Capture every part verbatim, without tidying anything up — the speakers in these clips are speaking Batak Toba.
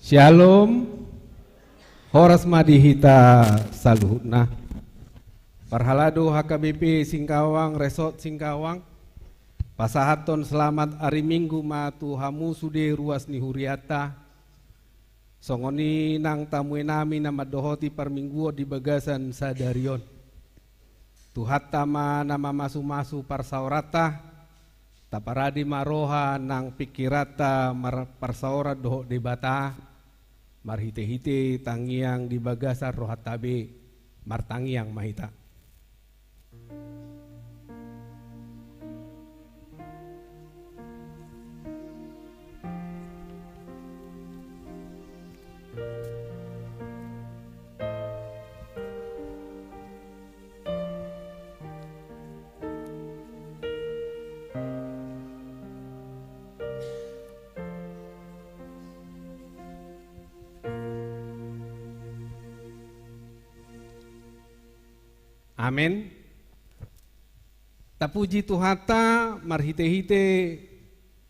Shalom. Horas ma di hita saluhutna. Parhalado H K B P Singkawang, Resort Singkawang, pasahathon selamat ari Minggu ma tu hamu sude ruas ni hurianta. Songon i nang tamuenami na mandohoti parmingguon di bagasan sadari on. Tuhanta ma na mamasumasu parsaoranta, taparade ma roha nang pingkiranta mar-, parsaoran dohot Debata, marhitehite tangiang di bagasan rohanta be, martangiang ma hita. Amen. Tapuji Tuhanta marhitehite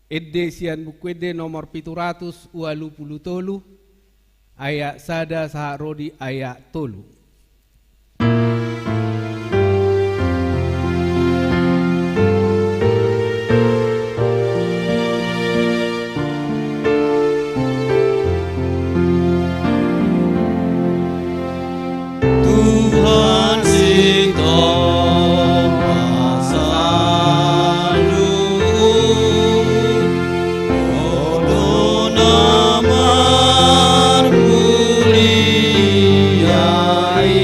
ende sian Buku Ende nomor pitu ratus ualu pulu tolu, ayat sada sahat ro di ayat tolu. Tuhan sitongka saluhut, Ho do na marmulia i,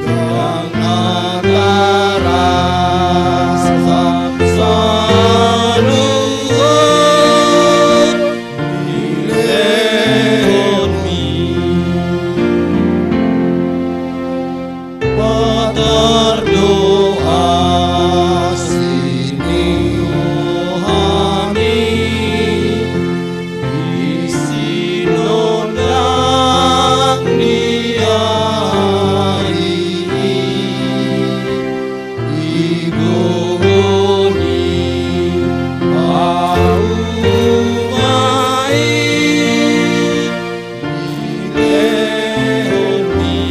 ndang na tarasa saluhut dilehonMi. Patar do asi ni rohaMi, di sinondang ni ari i, di gogo ni hauma i, dilehonMi.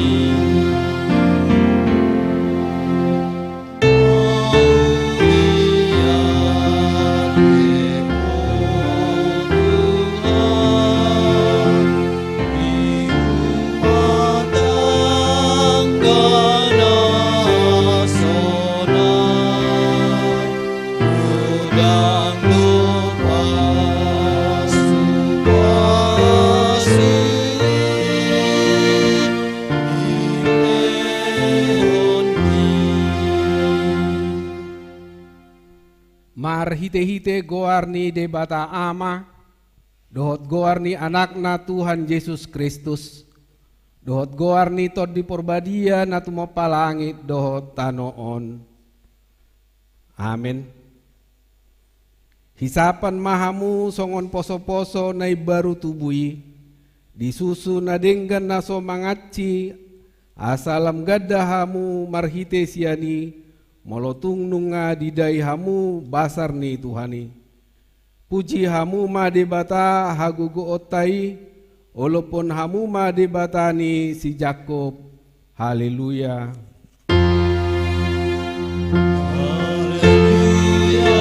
Marhitehite goar ni Debata Ama, dohot goar ni Anakna Tuhan Jesus Kristus, dohot goar ni Tondi Porbadia na tumompa langit dohot tano on. Amen. Hisapan ma hamu songon posoposo na imbaru tubu i, di susu na denggan na so mangansi, asa lam ganda hamu marhite sian i, molo tung nunga didai hamu basar ni Tuhan i. Puji hamu ma Debata hagogoonta i, olophon hamu ma Debata ni si Jakkob. Haleluya. Haleluya.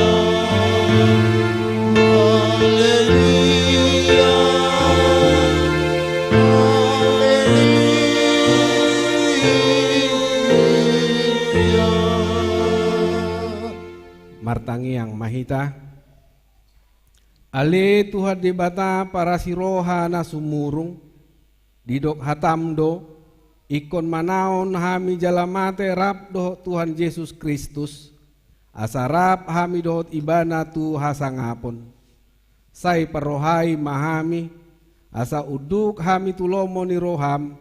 Haleluya. Haleluya. Martangiang ma hita. Ale Tuhan Debata parasi roha na sumurung, didok hataM do, ingkon manaon hami jala mate rap dohot Tuhan Jesus Kristus, asa rap hami dohot Ibana tu hasangapon. Sai parrohai ma hami, asa unduk hami tu lomo ni rohaM,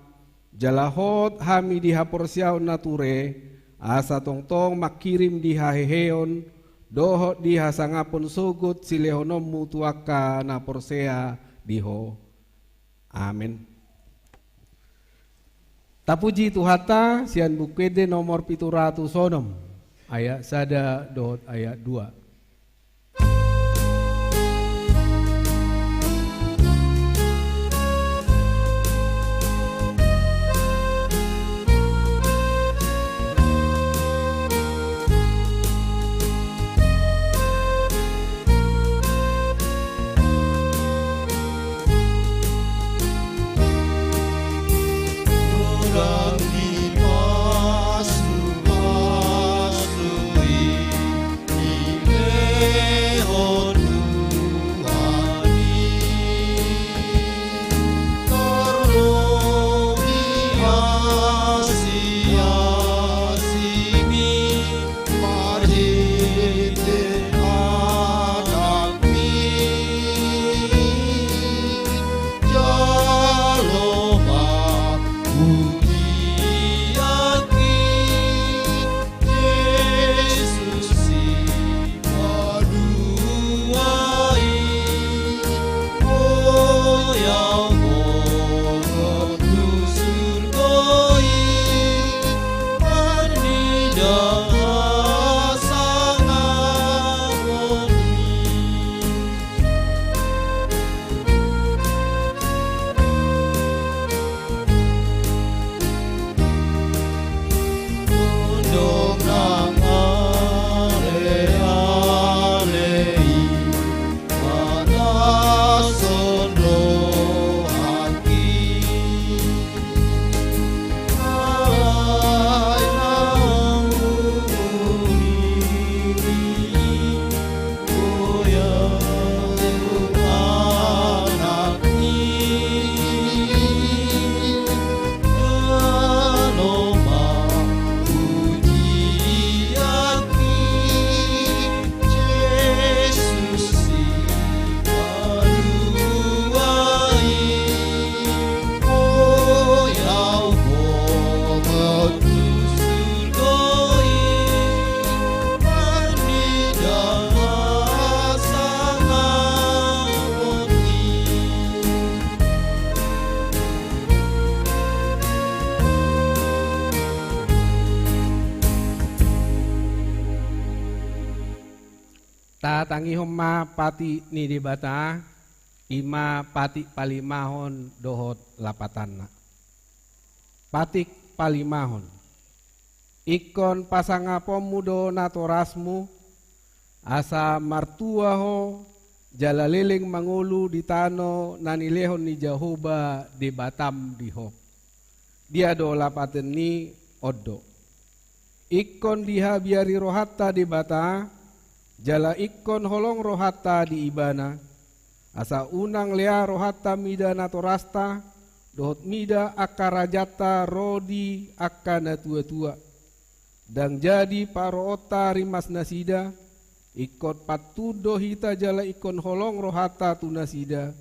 jala hot hami di haporseaon na ture, asa tongtong mangkirim di haheheon, dohot di hasangapon sogot silehononMu tu angka na porsea di Ho. Amen. Tapuji Tuhanta, sian Buku Ende nomor pitu ratus onom, ayat sada dohot ayat dua. Tatangihon ma patik ni Debata, i ma patik palimahon dohot lapatanna. Patik palimahon. Ingkon pasangaponmu do natorasmu, asa martua ho jala leleng mangolu di tano na nilehon ni Jahowa Debatam di ho. Dia do lapatan ni on do. Ingkon dihabiari rohanta Debata, jala ingkon holong rohanta di Ibana, asa unang lea rohanta mida natorasta, dohot mida angka rajanta ro di angka natuatua. Ndang jadi paroonta rimas nasida, ingkon pantun do hita jala ingkon holong rohanta tu nasida,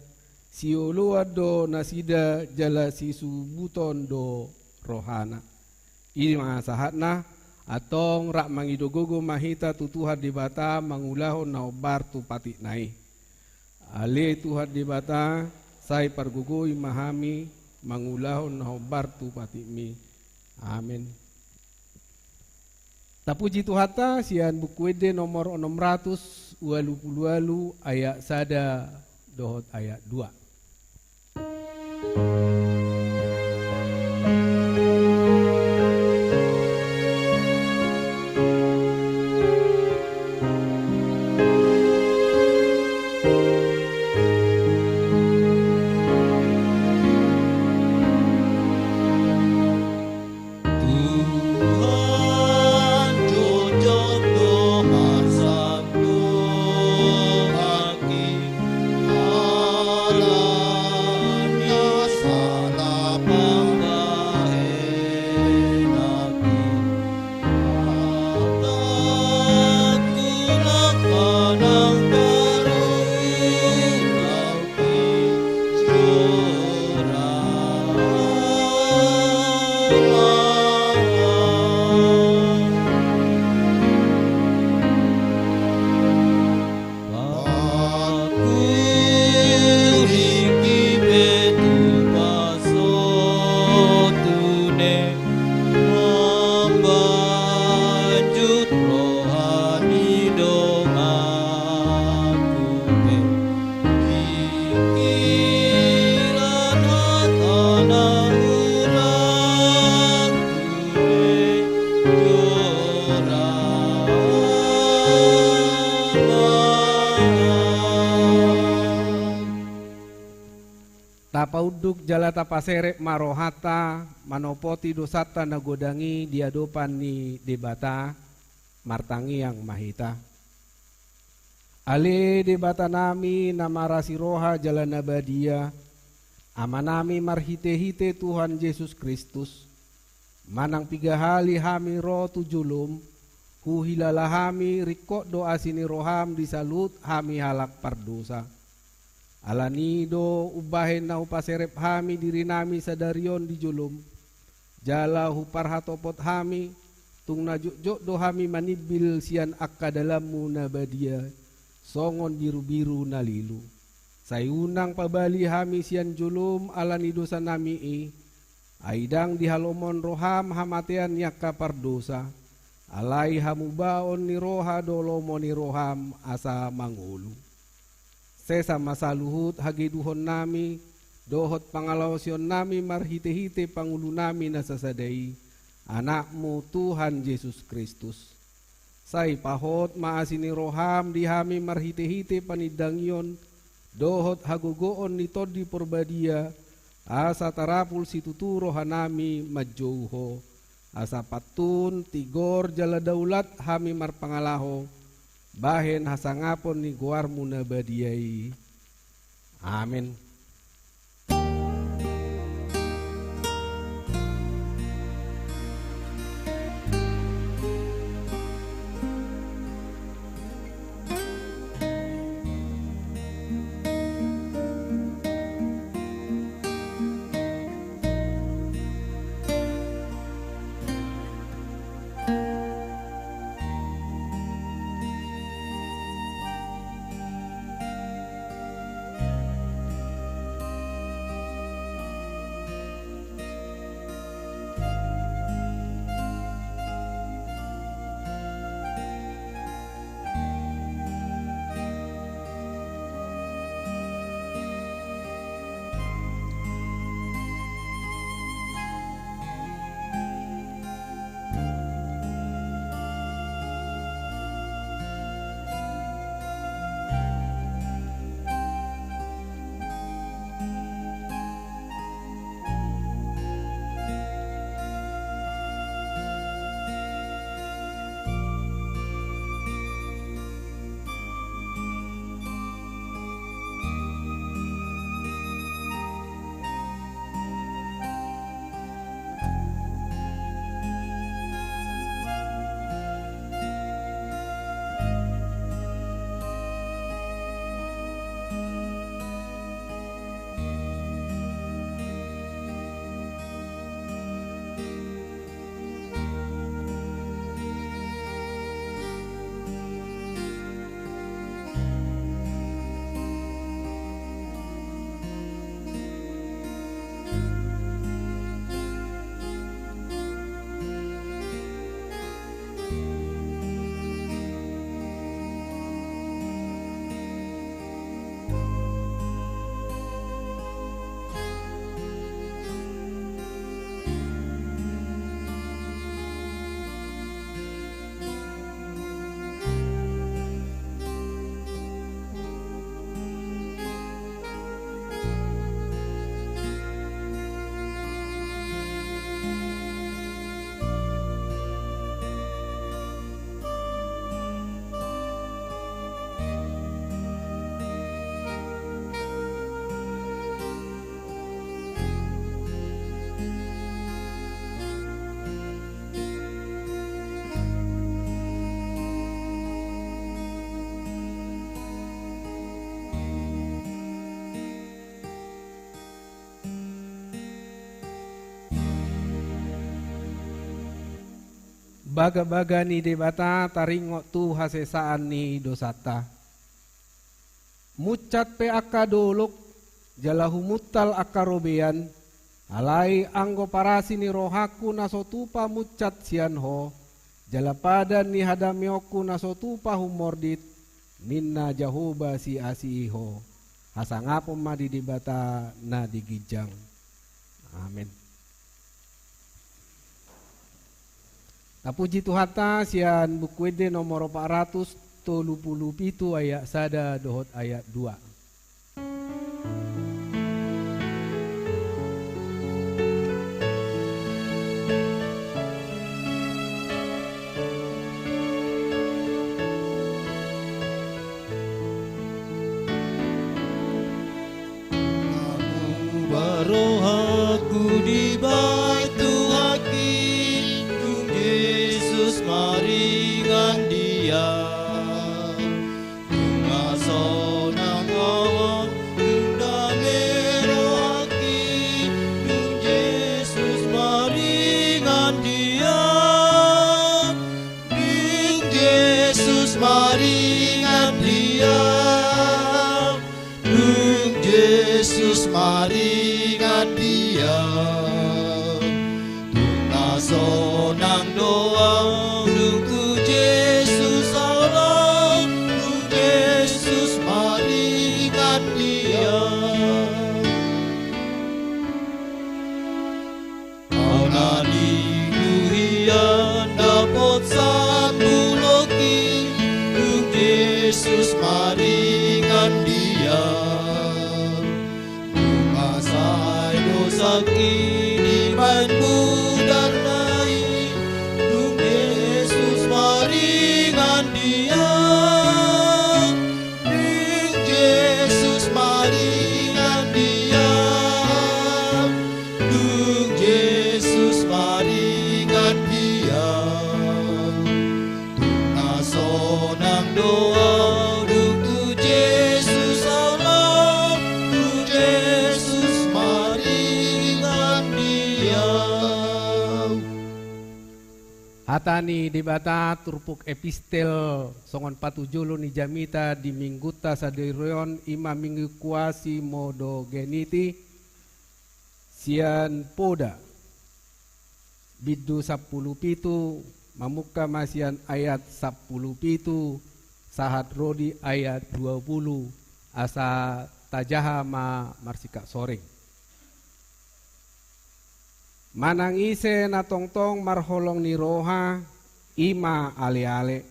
sioloan do nasida jala sisubuton do rohana. I ma sahatna, antong rap mangido gogo ma hita tu Tuhan Debata mangulahon na hombar tu patikna i. Ale Tuhan Debata, sai pargogoi ma hami mangulahon na hombar tu patikmi. Amen. Tapuji Tuhanta, sian Buku Ende nomor onom ratus ualu pulu ualu, ayat sada dohot ayat dua. Tuhan, jotjot do marsangkup haki, alani sala pambahen haki. Hatangku langka nang paruhut. Mambanjut roha ni donganku pe, pikiran hata na hurang tu be jora. Tapaunduk jala tapaserep ma rohanta, manopoti dosanta na godang i di adopan ni Debata, martangiang ma hita. Ale Debatanami na marasi roha jala na badia, Amanami marhitehite Tuhan Jesus Kristus, manang piga hali hami ro tu jolom, huhilala hami ringkot do asi ni roham di saluhut hami halak pardosa. Alani do umbahen na hupaserep hami dirinami sadari on di jolom, jala huparhatopot hami, tung na jotjot do hami manimbil sian angka dalanmu na badia, songon birubiru na lilu. Sai unang pabali hami sian jolom alani dosanami i, ai ndang dihalomohon roham hamatean ni angka pardosa, alai hamubaon ni roha do lomo ni roham asa mangolu. Sesa ma saluhut hageduhonnami dohot pangalaosionnami marhitehite Pangulunami na sasada i, Anakmu Tuhan Jesus Kristus. Sai pahot ma asi ni roham di hami marhitehite panindangion dohot hagogoon ni Tondi Porbadia, asa tarapul situtu rohanami manjou Ho, asa pantun tigor jala daulat hami marpangalaho, bahen hasangapon ni goarmu na badia i. Amen. Bagabaga ni Debata taringot tu hasesaan ni dosanta. Munsat pe angka dolok, jala humuntal angka robean, alai anggo parasi ni rohangku na so tupa munsat sian Ho, jala padan ni hadameonku na so tupa humordit, ninna Jahowa siasihi Ho. Hasangapon ma di Debata na di ginjang. Amen. Tapuji Tuhanta sian Buku Ende nomor opat ratus tolu pulu pitu ayat sada dohot ayat dua. Namu barohangku dibahen Tuhanki, dung Jesus maringan di Ia. Nunga sonang ahu, dung dame rohangki, dung Jesus maringan di Ia. Dung Jesus maringan di Ia. Dung Jesus maringan di Ia. Tung na sonang do ahu, dung tu Jesus ahu laho, dung Jesus maringan di Ia. Ahu na dinggu hian dapot sambulonki, dung Jesus maringan di Ia. Dung sai dosangki dibahen mudarna i, dung Jesus maringan di Ia. Dung Jesus maringan di Ia. Dung Jesus maringan di Ia. Tung na sonang do ahu, dung tu Jesus ahu laho, dung Jesus maringan di Ia. Hata ni Debata turpuk epistel songon patujolo ni jamita di minggunta sadari on, i ma Minggu Quasimodogeniti, sian Poda bindu sampulu pitu, mamungka ma sian ayat sampulu pitu sahat ro di ayat dua pulu, asa tajaha ma marsikap soring. Manang ise na tongtong marholong ni roha, i ma aleale.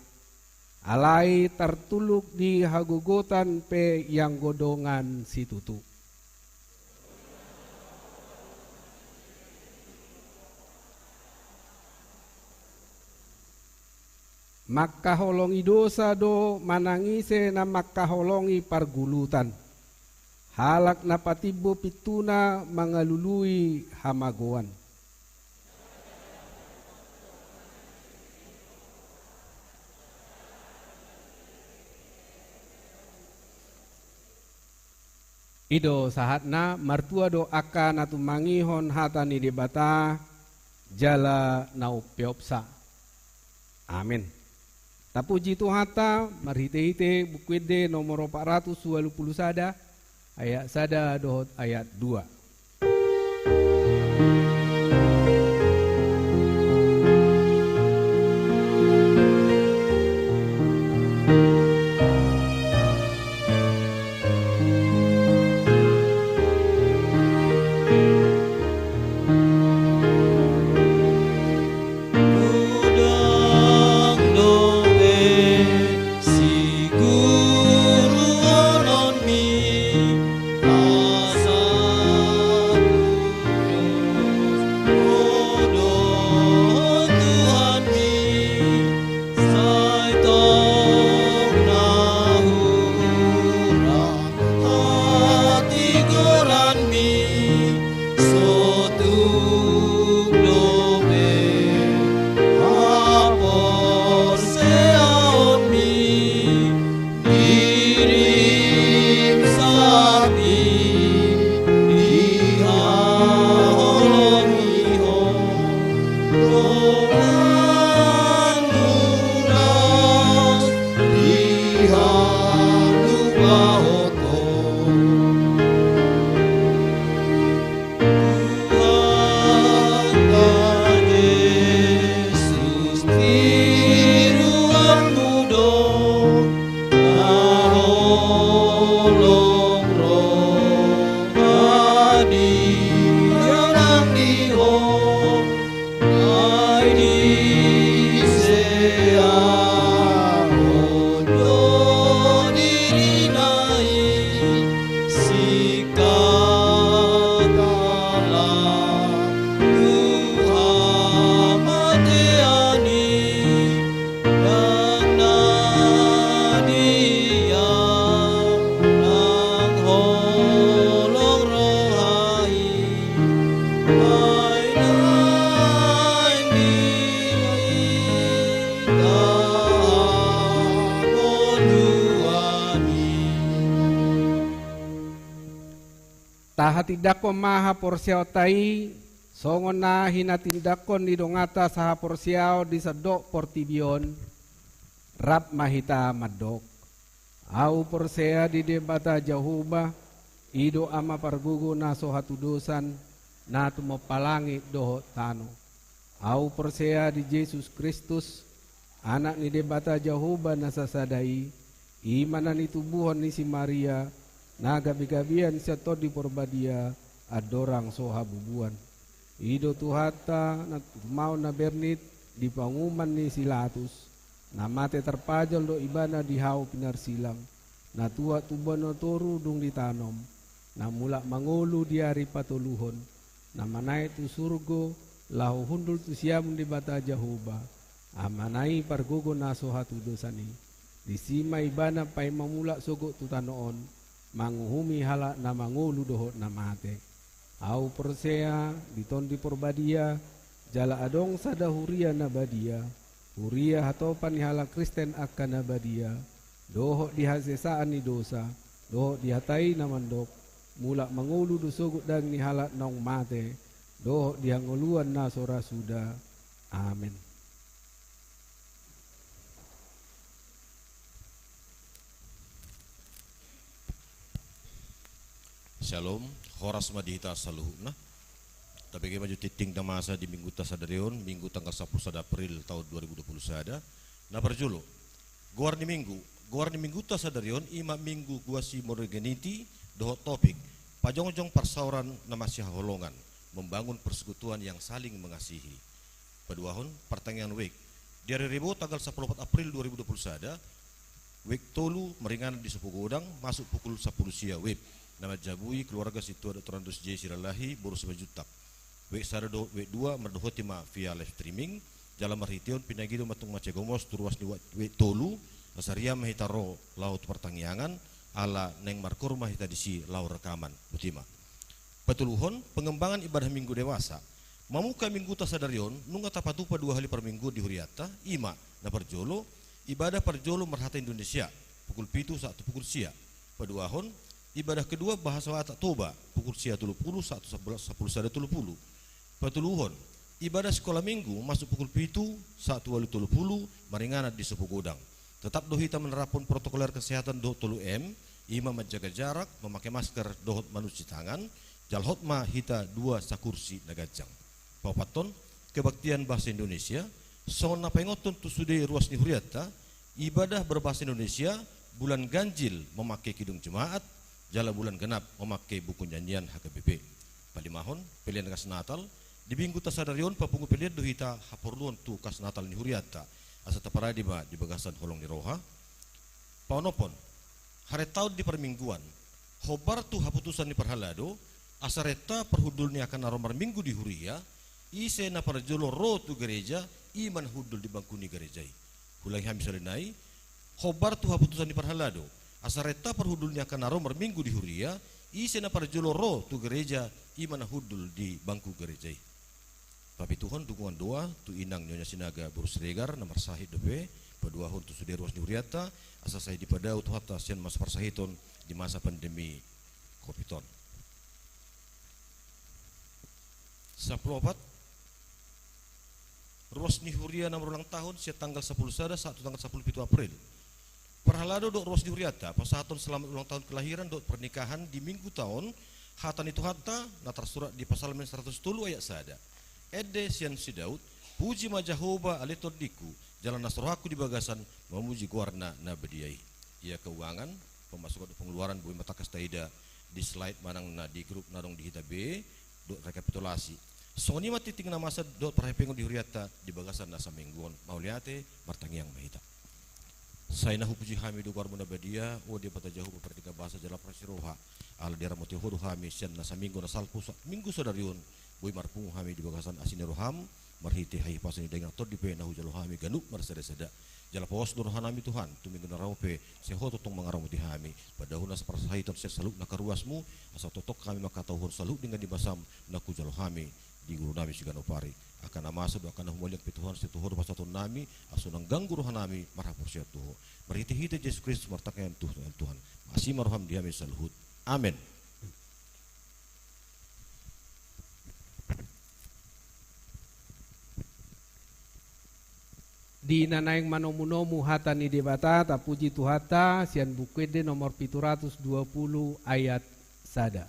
Alai tartuluk di hagogotan pe ianggo dongan situtu. Mangkaholongi dosa do manang ise na mangkaholongi pargulutan. Halak na patimbo pintuna mangalului hamagoan. I do sahatna. Martua do angka na tumangihon hata ni Debata jala na umpeopsa. Amen. Tapuji Tuhanta marhitehite Buku Ende nomor opat ratus ualu pulu sada, ayat sada dohot ayat dua. Godang dope siguruhononmi, asa Tindanghon ma haporseaonta i, songon na hinatindangkon ni donganta sahaporseaon di sandok portibi on, rap ma hita mandok: Ahu porsea di Debata Jahowa, i do Ama pargogo na so hatudosan, na tumompa langit dohot tano. Ahu porsea di Jesus Kristus, Anak ni Debata Jahowa na sasada i, i ma na nitubuhon ni si Maria, na gabegabean sian Tondi Porbadia, andorang so habubuan. I do Tuhanta na tumaon na bernit di panguhuman ni si Latus, na mate tarpajal do ibana di hau pinarsilang, na tuat tu banua toru dung ditanom, na mulak mangolu di ari patoluhon, na manaek tu surgo, laho hundul tu siamun Debata Jahowa, Amana i pargogo na so hatudosan i. Disi ma ibana paima mulak sogot tu tano on, manguhumi halak na mangolu dohot na mate. Ahu porsea di Tondi Porbadia, jala adong sada huria na badia, huria hatopan ni halak Kristen angka na badia, dohot di hasesaan ni dosa, dohot di hata i na mandok: Mulak mangolu do sogot daging ni halak naung mate, dohot di hangoluan na so ra suda. Amen. Syalom, horas ma di hita saluhutna. Tabege ma jo tingting na masa di Minggunta sadari on, Minggu tanggal sampulu sada April taon dua ribu dua pulu sada. Na parjolo, goar ni Minggu, goar ni Minggunta sadari on i ma Minggu Quasi Monogeniti, dohot topik: Pajongjong parsaoran na masihaholongan, membangun persekutuan yang saling mengasihi. Paduahon, partangiangan wijk. Di ari Rebo tanggal sampulu opat April dua ribu dua pulu sada, wijk tolu maringanan di Sopogodang, masuk pukul sampulu sia wib, na manjabui keluarga sintua Doktor Andreas J Silalahi, boru Simanjuntak. Wijk sada dohot wijk dua mardohoti ma via live streaming, jala marhite on pinangido ma tong mansai gomos tu ruas ni wa-, wijk tolu, asa rian ma hita ro laho tu partangiangan, ala naeng markoor ma hita disi laho rekaman. Botima. Patoluhon, pengembangan ibadah Minggu Dewasa. Mamuka Minggunta sadari on, nunga tapatupa dua hali parmingguon di hurianta, i ma, na parjolo, ibadah parjolo marhata Indonesia, pukul pitu sahat tu pukul sia. Paduahon, ibadah kedua bahasa Batak Toba, pukul sia tolu pulu sahat tu sampulu, sampulu sada tolu pulu. Patoluhon, ibadah sikola Minggu masuk pukul pitu sahat tu ualu tolu pulu, maringanan di Sopogodang. Tetap do hita maneraphon protokoler kesehatan dohot tolu M, i ma manjaga jarak, mamake masker, dohot manuci tangan, jala hot ma hita dua sakursi na ganjang. Paopathon, kebaktian bahasa Indonesia, songon na paingothon tu sude ruas ni hurianta, ibadah berbahasa Indonesia, bulan ganjil mamake kidung jemaat, jala bulan genap mamake buku nyanyian H K B P. Palimahon, pelean gas Natal, di Minggunta sadari on papungu pelean do hita haporluhon tu gas Natal ni hurianta, asa taparade ma di bagasan holong ni roha. Paonomhon, harentaon di parmingguan, hombar tu haputusan ni parhalado, asa renta parhundul ni angka na ro marminggu di huria, ise na parjolo ro tu gareja, i ma na hundul di bangku ni gareja i. Huulangi hami songon i, hombar tu haputusan ni parhalado, asa renta parhundul ni angka na ro marminggu di huria, ise na parjolo ro tu gareja, i ma na hundul di bangku gareja i. Papituhon, dukungan doa tu inang Nyonya Sinaga boru Siregar na marsahit dope, paduahon tu sude ruas ni hurianta, asa sai dipadao Tuhanta sian masa parsahiton di masa pandemi covid on. Sampulu opat, ruas ni huria na marulang tahun sian tanggal sampulu sada sahat tu tanggal sampulu pitu April. Parhalado dohot ruas ni hurianta, pasahathon selamat ulang tahun kelahiran dohot pernikahan di Minggunta on, hata ni Tuhanta na tarsurat di Psalmen saratus tolu ayat sada. Ende sian si Daud: Puji ma Jahowa ale tondingku, jala las rohangku di bagasan mamuji goarna na badia i. Ia keuangan, pemasukan dohot pengeluaran boi ma tangkas taida di slide manang na di grup na adong di hita be, dohot rekapitulasi. Songon i ma tingting na masa dohot parhepengon di hurianta di bagasan na saminggu on. Mauliate, martangiang ma hita. Sai na hupuji hami do goarmu na badia, o Debata Jahowa pardenggan basa jala parasi roha. Ala diramoti ho do hami sian na saminggu na salpu sahat minggu sadari on, boi marpungu hami di bagasan asi ni roham, marhite hahipason ni daging nang tondi pe na hujalo hami ganup marsadasada. Jala pos do rohanami Tuhan, tu minggu na ro pe, sai ho tongtong mangaramoti hami. Padaohon nasa parsahiton sian saluhut angka ruasmu, asa tongtong hami mangkatahon saluhut denggan ni basam na hujalo hami di ngolunami siganup ari. Angka na masa dohot angka na humaliang pe Tuhan, sai tu ho do pasahatonnami, asa unang ganggu rohanami marhaporseaon tu ho. Marhitehite Jesus Kristus martangiang tu Tuhan. Asi ma roham di hami saluhut. Amen. Di na naeng manomunomu hata ni Debata, tapuji Tuhanta, sian Buku Ende nomor pitu ratus dua pulu ayat sada.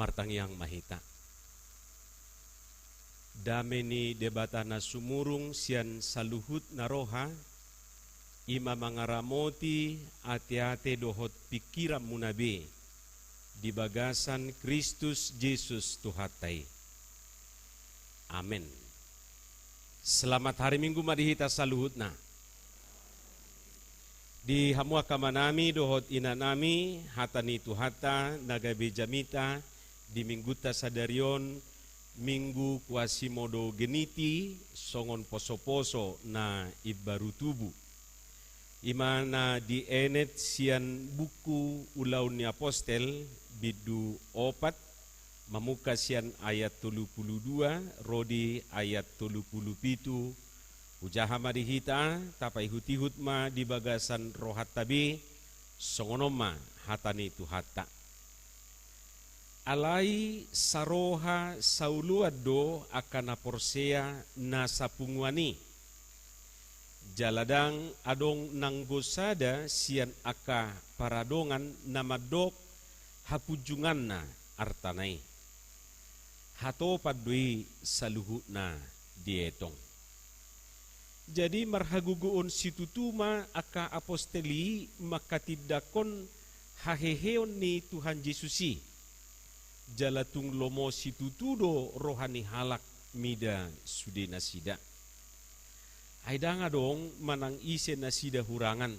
Martangiang ma hita. Dame ni Debata na sumurung sian saluhut na roha, i ma mangaramoti ateate dohot pingkiranmuna be, di bagasan Kristus Jesus Tuhanta i. Amen. Selamat hari Minggu ma di hita saluhutna. Di hamu angka amanami dohot inanami, hata ni Tuhanta na gabe jamita di Minggunta sadari on, Minggu Quasimodogeniti, songon posoposo na imbaru tubu. I ma na dienet sian buku Ulaon ni Apostel, bindu opat, mamungka sian ayat tolu pulu dua ro di ayat tolu pulu pitu. Hujaha ma di hita, tapaihutihut ma di bagasan rohanta be, songon on ma hata ni Tuhanta. Alai saroha saoloan do angka na porsea na sapunguan i. Jala ndang adong nanggo sada sian angka paradongan na mandok hapunjunganna artana i. Hatopan do i saluhutna dietong. Jadi marhagogoon situtu ma angka apostel i manghatindanghon haheheon ni Tuhan Jesus i. Jala tung lomo situtu do roha ni halak mida sude nasida. Ai ndang adong manang ise nasida hurangan.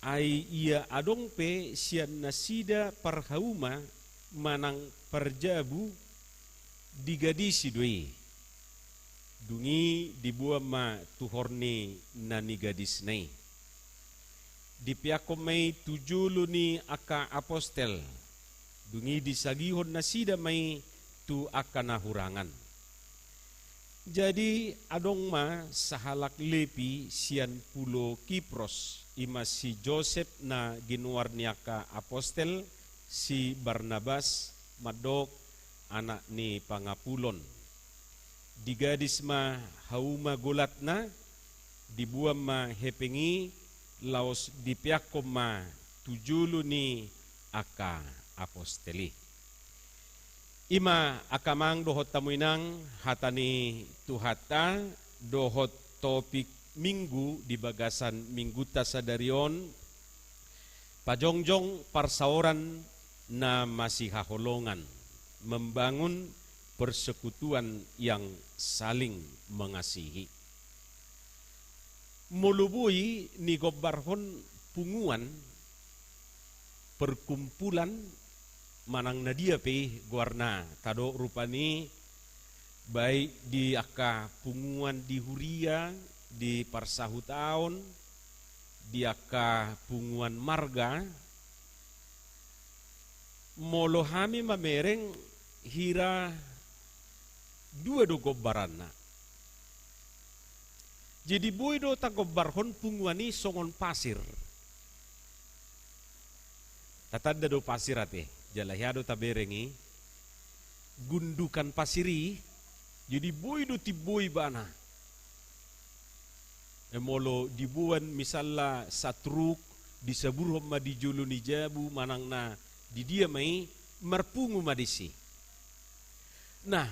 Ai ia adong pe sian nasida parhauma manang parjabu, digadisi do i. Dung i diboan ma tuhor ni na nigadisna i. Dipeakkon ma i tu jolo ni angka apostel. Dung i disagihon nasida ma i tu angka na hurangan. Jadi adong ma sahalak Lepi sian pulo Kipros, i ma si Josep na ginoar ni angka apostel, si Barnabas, mandok anak ni pangapulon. Digadis ma hauma golatna, diboan ma hepeng i, laos dipeakkon ma tu jolo ni angka apostel i. I ma angka amang dohot hamu inang, hata ni Tuhanta, dohot topik Minggu di bagasan Minggunta sadari on, pajongjong parsaoran na masihaholongan, membangun persekutuan yang saling mengasihi. Molo boi nigombarhon punguan, perkumpulan, manang na dia pe i goarna, tadok rupani, baik di angka punguan di huria, di parsahutaon, di angka punguan marga, molo hami mamereng hira dua do gombaranna. Jadi boi do tagombarhon punguan i songon pasir. Tatanda do pasir ate, jala hea do tabereng i. gundukan pasir i, jadi boi do timbo ibana. E, molo diboan misalna satruk, disaburhon ma di jolo ni jabu manang na di dia ma i, marpungu ma disi. Nah,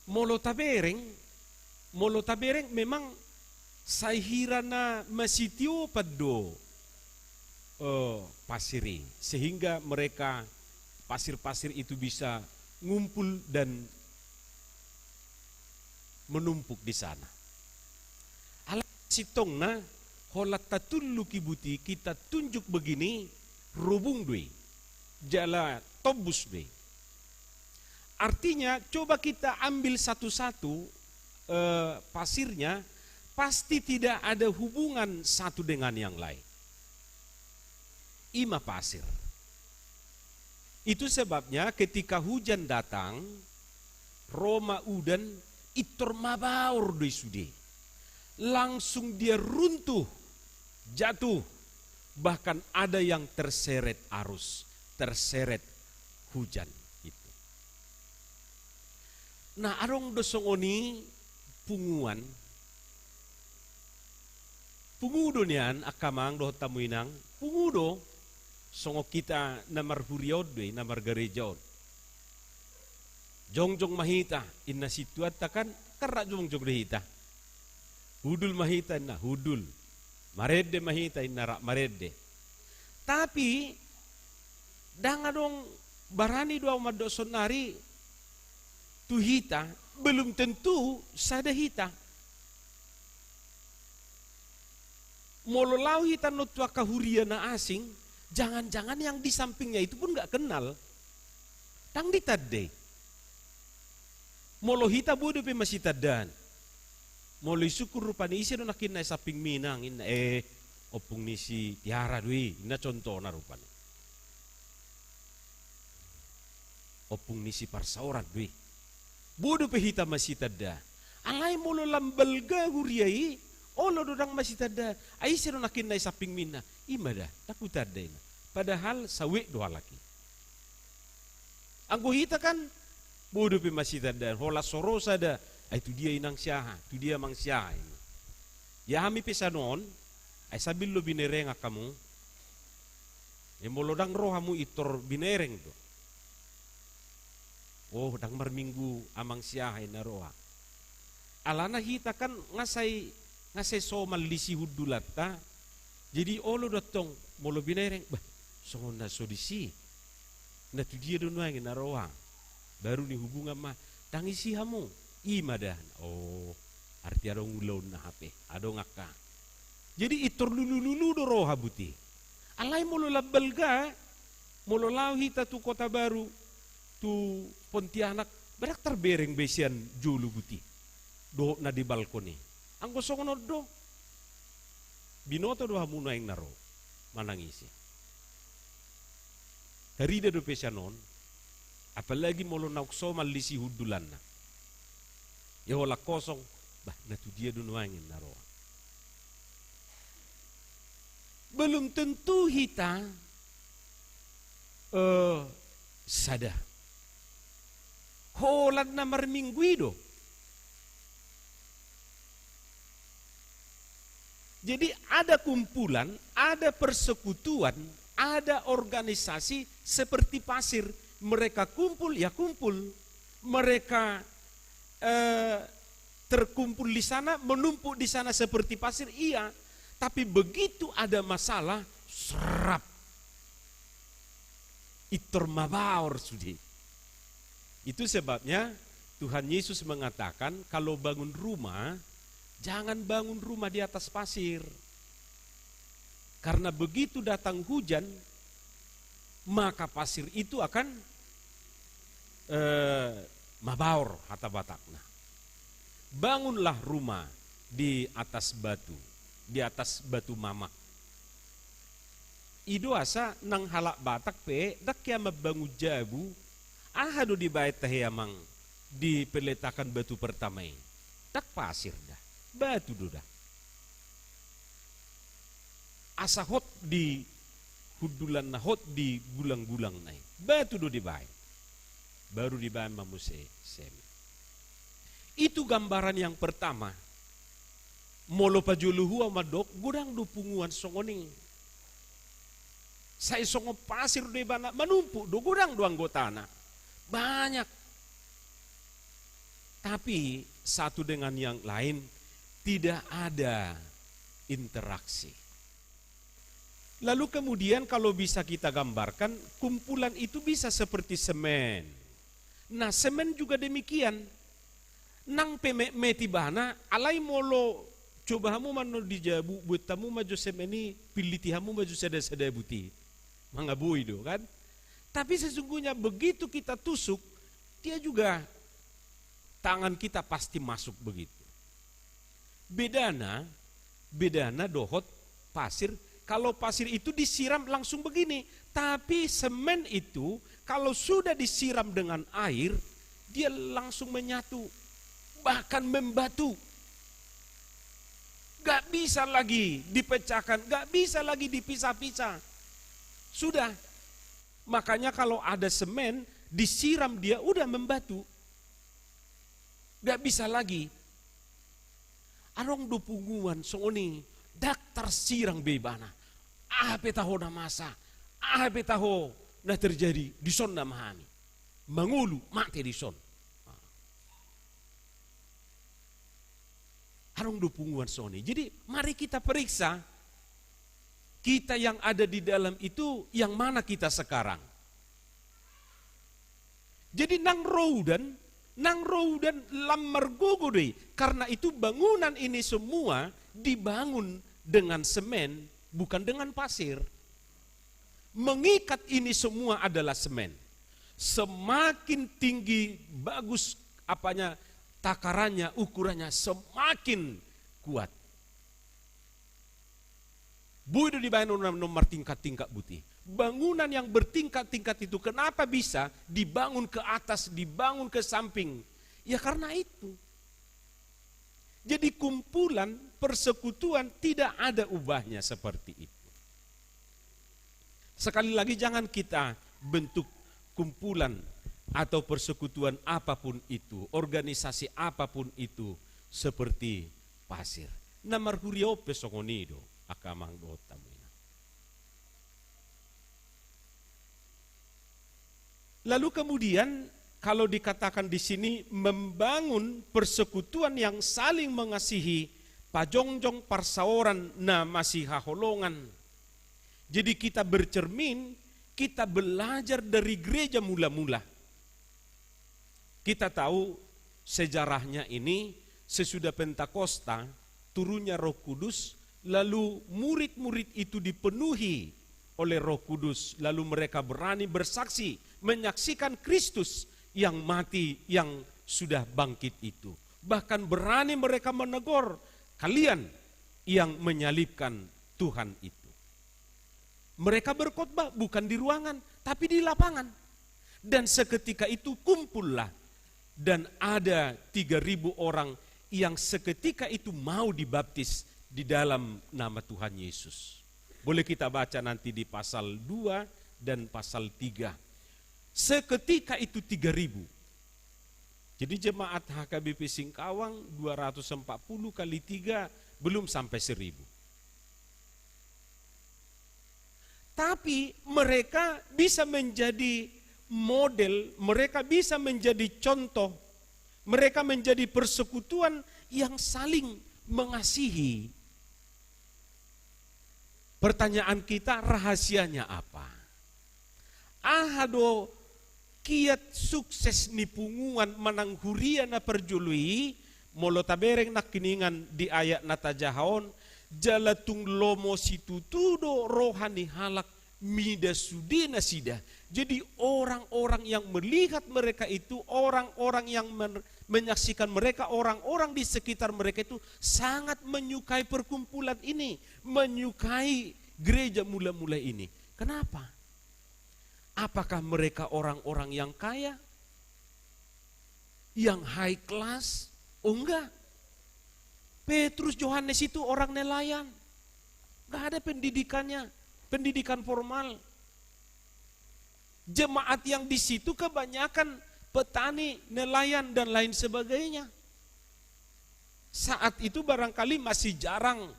molo tabereng, molo tabereng memang sai hira na masitiopan do, eh, pasir i, sehingga mereka, pasir-pasir itu bisa ngumpul dan menumpuk di sana. Alai sintongna, holan tatulluki buti, kita tunjuk begini, rubung do i, jala tombus do i. Artinya, coba kita ambil satu-satu, eh, pasirnya, pasti tidak ada hubungan satu dengan yang lain. I ma pasir. Itu sebabnya ketika hujan datang, ro ma udan, pintor mabaor do i sude. Langsung dia runtuh, jatuh, bahkan ada yang terseret arus, terseret hujan itu. Nah, adong do songon i punguan. Pungu do nian, angka amang dohot hamu inang, pungu do. Songon hita na marhuria on do i, na margareja on. Jongjong ma hita, inna sintuanta kan, kan rap jongjong do hita. Hundul ma hita, inna hundul. Marende ma hita, inna rap marende. Tapi, ndang adong, barani do au mandok saonari tu hita, belum tentu sada hita. Molo laho hita annon tu angka huria na asing, jangan-jangan yang di sampingnya itu pun nggak kenal. Ndang ditandai. Molo hita boi dope masitandaan. Molo isungkun rupani, ise do nangkin na i sampingmi, inang, inna, eh, ompung ni si Tiara do i, inna contohna rupani. Ompung ni si Parsaoran do i. Boi dope hita masitanda. Alai molo lam balga huria i, olo do ndang masitanda. Ai ise do nangkin na i sampingmi, inna. I ma da, ndang hutanda, inna. Padahal sawek do halak i. Anggo hita kan, boi dope masitandaan, holan so ro sada, ai tu dia inang si aha, tu dia amang si aha, inna. Ia hami pe sian on, ai sambil do binerengan hamu. E, molo ndang ro hamu, pintor binereng do. Oh, ndang marminggu amang si aha, inna roha. Alana hita kan nga sai, nga sai somal di si hundulanta. Jadi olo do antong molo binereng, bah, songon na so disi. Na tu dia do nuaeng, inna roha. Baru ni hubungan ma, ndang isi hamu. I ma da. Oh, arti adong ulaonna hape. Adong angka. Jadi pintor lulu-lulu do roha buti. Alai molo lam balga, molo laho hita tu Kota Baru, tu Pontianak, ba ndang tarbereng be sian jolo buti. Dohot na di balkon i. Anggo songon on do. Binoto do hamu nuaeng na ro manang ise. Tarida dope sian on, apalagi molo naung somal di si hundulanna. Ia holan kosong, bah, na tu dia do nuaeng, inna roha. Belum tentu hita, eh, sada. Holan na marminggu i do. Jadi ada kumpulan, ada persekutuan, ada organisasi seperti pasir. Mereka kumpul, ya kumpul. Mereka, eh, terkumpul di sana, menumpuk di sana seperti pasir, iya. Tapi begitu ada masalah, serap. Pintor mabaor sude. Itu sebabnya Tuhan Yesus mengatakan, kalau bangun rumah, jangan bangun rumah di atas pasir. Karena begitu datang hujan, maka pasir itu akan, eh, mabaor, hata Batakna. Bangunlah rumah di atas batu, di atas batu mamak. I do asa nang halak Batak pe, ndang hea mambangun jabu, aha do dibaen tahe amang di peletakan batu pertama i? Ndang pasir da, batu do da. Asa hot di hundulanna, hot di gulang-gulangna i, batu do dibaen. Baru dibaen ma muse semen. Itu gambaran yang pertama. Molo pajolo hua mandok, godang do punguan songon i. Sai songon pasir do ibana, manumpuk do, godang do anggotana. Banyak. Tapi satu dengan yang lain tidak ada interaksi. Lalu kemudian kalau bisa kita gambarkan, kumpulan itu bisa seperti semen. Nah, semen juga demikian. Nang pe metmet ibana, alai molo coba hamu ma annon di jabu, buat hamu ma jo semen i, pilliti hamu ma jo sada-sada buti. Mangaboi do, kan? Tapi sesungguhnya begitu kita tusuk, dia juga, tangan kita pasti masuk begitu. Bedana, bedana dohot pasir. Kalau pasir itu disiram langsung begini, tapi semen itu kalau sudah disiram dengan air, dia langsung menyatu, bahkan membatu. Gak bisa lagi dipecahkan, gak bisa lagi dipisah-pisah. Sudah. Makanya kalau ada semen, disiram dia, udah membatu. Gak bisa lagi. Adong do punguan songon i, ndang tarsirang be ibana. Aha pe taho na masa, aha pe taho na terjadi, dison nama hami. Mangolu, mate dison. Adong do punguan songon i. Jadi, mari kita periksa, kita yang ada di dalam itu, yang mana kita sekarang. Jadi nang ro udan, nang ro udan lam margogo do i. Karena itu bangunan ini semua dibangun dengan semen, bukan dengan pasir. Mengikat ini semua adalah semen. Semakin tinggi, bagus apanya, takarannya, ukurannya, semakin kuat. Boi do dibaen on, on martingkat-tingkat buti. Bangunan yang bertingkat-tingkat itu kenapa bisa dibangun ke atas, dibangun ke samping? Ya karena itu. Jadi kumpulan, persekutuan tidak ada ubahnya seperti itu. Sekali lagi, jangan kita bentuk kumpulan atau persekutuan apapun itu, organisasi apapun itu, seperti pasir. Na marhuria on pe songon i do, angka amang dohot hamu inang. Lalu kemudian, kalau dikatakan di sini membangun persekutuan yang saling mengasihi, pajongjong parsaoran na masihaholongan. Jadi kita bercermin, kita belajar dari gereja mula-mula. Kita tahu sejarahnya ini, sesudah Pentakosta, turunnya Roh Kudus, lalu murid-murid itu dipenuhi oleh Roh Kudus, lalu mereka berani bersaksi, menyaksikan Kristus yang mati, yang sudah bangkit itu. Bahkan berani mereka menegur, "Kalian yang menyalibkan Tuhan itu." Mereka berkhotbah bukan di ruangan, tapi di lapangan. Dan seketika itu kumpullah, dan ada tiga ribu orang yang seketika itu mau dibaptis di dalam nama Tuhan Yesus. Boleh kita baca nanti di pasal dua dan pasal tiga. Seketika itu tiga ribu. Jadi jemaat H K B P Singkawang dua ratus empat puluh kali tiga, belum sampai seribu. Tapi mereka bisa menjadi model, mereka bisa menjadi contoh, mereka menjadi persekutuan yang saling mengasihi. Pertanyaan kita, rahasianya apa? Aha do kiat sukses ni punguan manang huria na parjolo i? Molo tabereng nangkiningan di ayat na tajaha on, jala tung lomo situtu do roha ni halak mida sude nasida. Jadi orang-orang yang melihat mereka itu, orang-orang yang men-, menyaksikan mereka, orang-orang di sekitar mereka itu sangat menyukai perkumpulan ini, menyukai gereja mula-mula ini. Kenapa? Apakah mereka orang-orang yang kaya? Yang high class? Oh, enggak. Petrus, Yohanes itu orang nelayan. Enggak ada pendidikannya, pendidikan formal. Jemaat yang di situ kebanyakan petani, nelayan, dan lain sebagainya. Saat itu barangkali masih jarang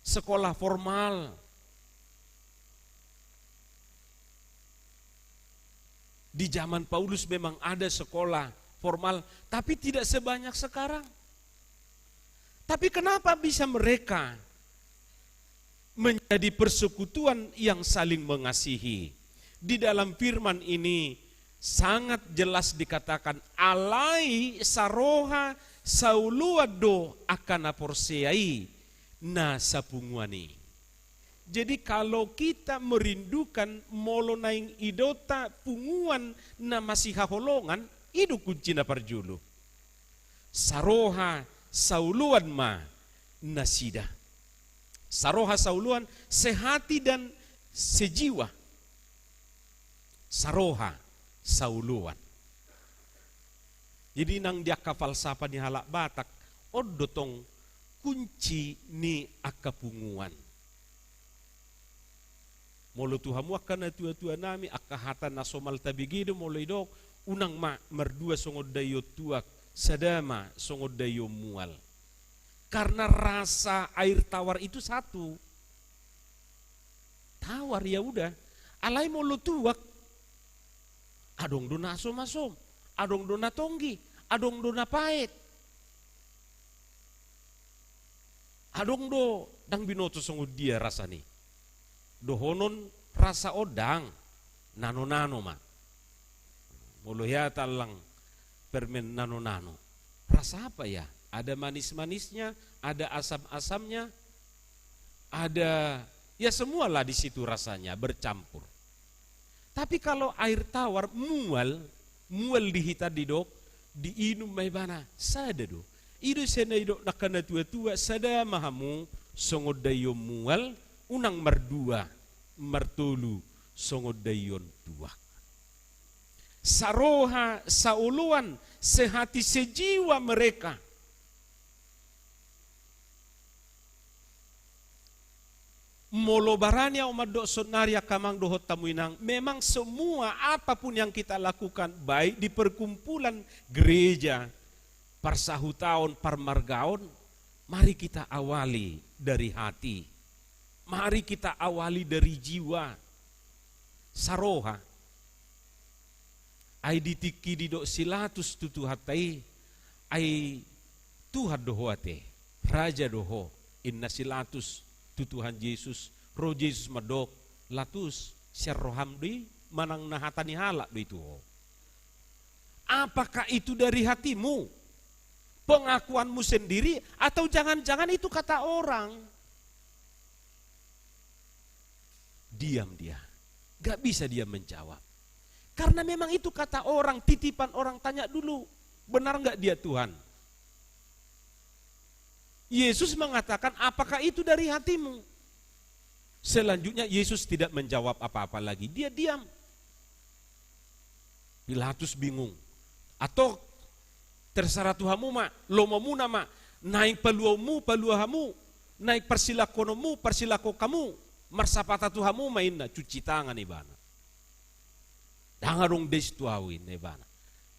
sekolah formal. Di zaman Paulus memang ada sekolah formal, tapi tidak sebanyak sekarang. Tapi kenapa bisa mereka menjadi persekutuan yang saling mengasihi? Di dalam firman ini sangat jelas dikatakan, alai saroha saoloan do angka na porsea i na sapunguan i. Jadi, kalau kita merindukan molo naeng idaonta punguan na masihaholongan, i do kunci na parjolo. Saroha saoloan ma nasida. Saroha saoloan, sehati dan sejiwa. Saroha saoloan. Jadi, nang di angka falsafah ni halak Batak, on do tong kunci ni angka punguan. Molo tu hamu angka natuatua nami, angka hata na somal tabege do molo didok, unang ma mardua songon daion tuak, sada ma songon daion mual. Karena rasa air tawar itu satu. Tawar, ya udah. Alai molo tuak, adong do na asomasom, adong do na tonggi, adong do na paet. Adong do, ndang binoto songon dia rasa ni. Dohonon rasa on ndang, nanonano ma. Molo hea tallang permen nanonano. Rasa apa ya? Ada manis-manisnya, ada asam-asamnya, ada, ya, semualah di situ rasanya bercampur. Tapi kalau air tawar, mual, mual di hita didok, diinum ma ibana, sada do. I do sai na didok angka natuatua, sada ma hamu songon daion mual, unang mardua, martolu songon daion tuak. Saroha, saoloan, sehati sejiwa mereka. Molo barani ahu mandok saonnari angka amang dohot hamu inang, memang semua apapun yang kita lakukan, baik di perkumpulan gereja, parsahutaon, parmargaon, mari kita awali dari hati. Mari kita awali dari jiwa. Saroha. Ai di tingki didok si Pilatus tu Tuhanta i, ai Tuhan do ho ate, raja do ho, inna si Pilatus tu Tuhan Jesus. Ro Jesus mandok, Pilatus, sian roham do i manang na hata ni halak do i tu ho? Apakah itu dari hatimu? Pengakuanmu sendiri, atau jangan-jangan itu kata orang? Diam dia. Gak bisa dia menjawab. Karena memang itu kata orang, titipan orang, tanya dulu, benar nggak dia Tuhan? Yesus mengatakan, apakah itu dari hatimu? Selanjutnya Yesus tidak menjawab apa-apa lagi. Dia diam. Pilatus bingung. Antong, terserah tu hamu ma, lomomuna ma, naeng paluaonmu, palua hamu, naeng parsilangkononmu, parsilangkon hamu, marsapata tu hamu ma inna, cuci tangan ibana. Ndang adong deis tu ahu inna ibana.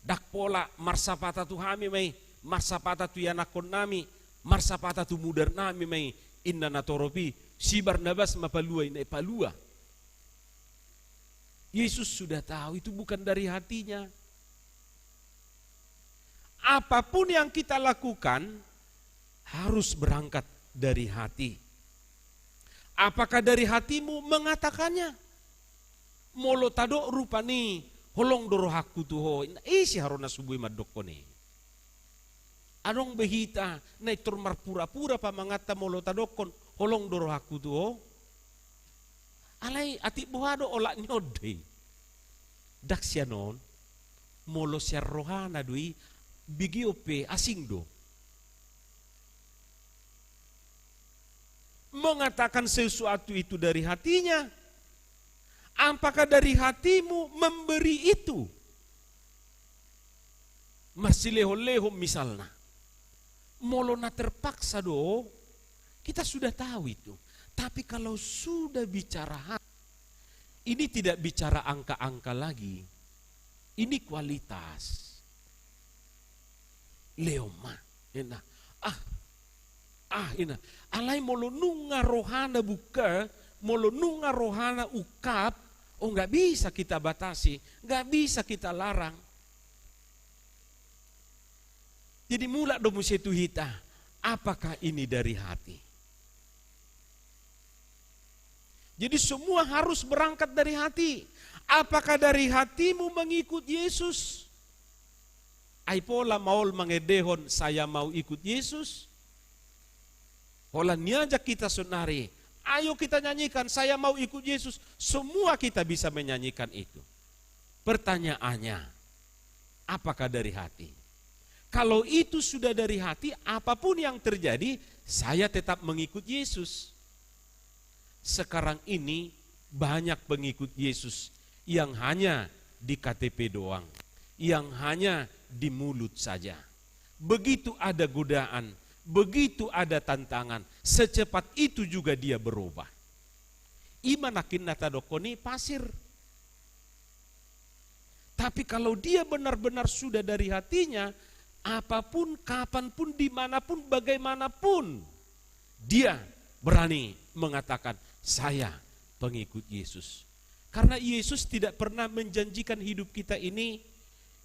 Ndang pola, marsapata tu hami ma i, marsapata tu ianakkonnami, marsapata tu mudarnami ma i, inna natorop i, si Barnabas ma palua inna i, palua. Yesus sudah tahu itu bukan dari hatinya. Apapun yang kita lakukan harus berangkat dari hati. Apakah dari hatimu mengatakannya? Molo tadok rupani, holong do rohangku tu ho, ise haru na subuhi mandokkon i? Adong be hita na intor marpura-pura pamanganta molo tadokkon, holong do rohangku tu ho? Alai atik boha do, olat ni on do i. Ndang sian on, molo sian rohana do i, begeon pe asing do. Mengatakan sesuatu itu dari hatinya, apakah dari hatimu memberi itu? Marsilehon-lehon misalna. Molo na terpaksa do, kita sudah tahu itu. Tapi kalau sudah bicara hati, ini tidak bicara angka-angka lagi. Ini kualitas. Lehon ma, ninna. Ah, ah, ninna. Alai molo nunga rohana buka, molo nunga rohana ungkap, oh, nggak bisa kita batasi, nggak bisa kita larang. Jadi mulak do muse tu hita, apakah ini dari hati? Jadi semua harus berangkat dari hati. Apakah dari hatimu mengikut Yesus? Ai pola maol mangendehon, "Saya mau ikut Yesus." Holan niajak hita saonari, ayo kita nyanyikan, "Saya mau ikut Yesus." Semua kita bisa menyanyikan itu. Pertanyaannya, apakah dari hati? Kalau itu sudah dari hati, apapun yang terjadi, saya tetap mengikut Yesus. Sekarang ini banyak pengikut Yesus yang hanya di K T P doang, yang hanya di mulut saja. Begitu ada godaan, begitu ada tantangan, secepat itu juga dia berubah. I ma nangkin na tadokkon i pasir. Tapi kalau dia benar-benar sudah dari hatinya, apapun, kapanpun, dimanapun, bagaimanapun, dia berani mengatakan, "Saya pengikut Yesus." Karena Yesus tidak pernah menjanjikan hidup kita ini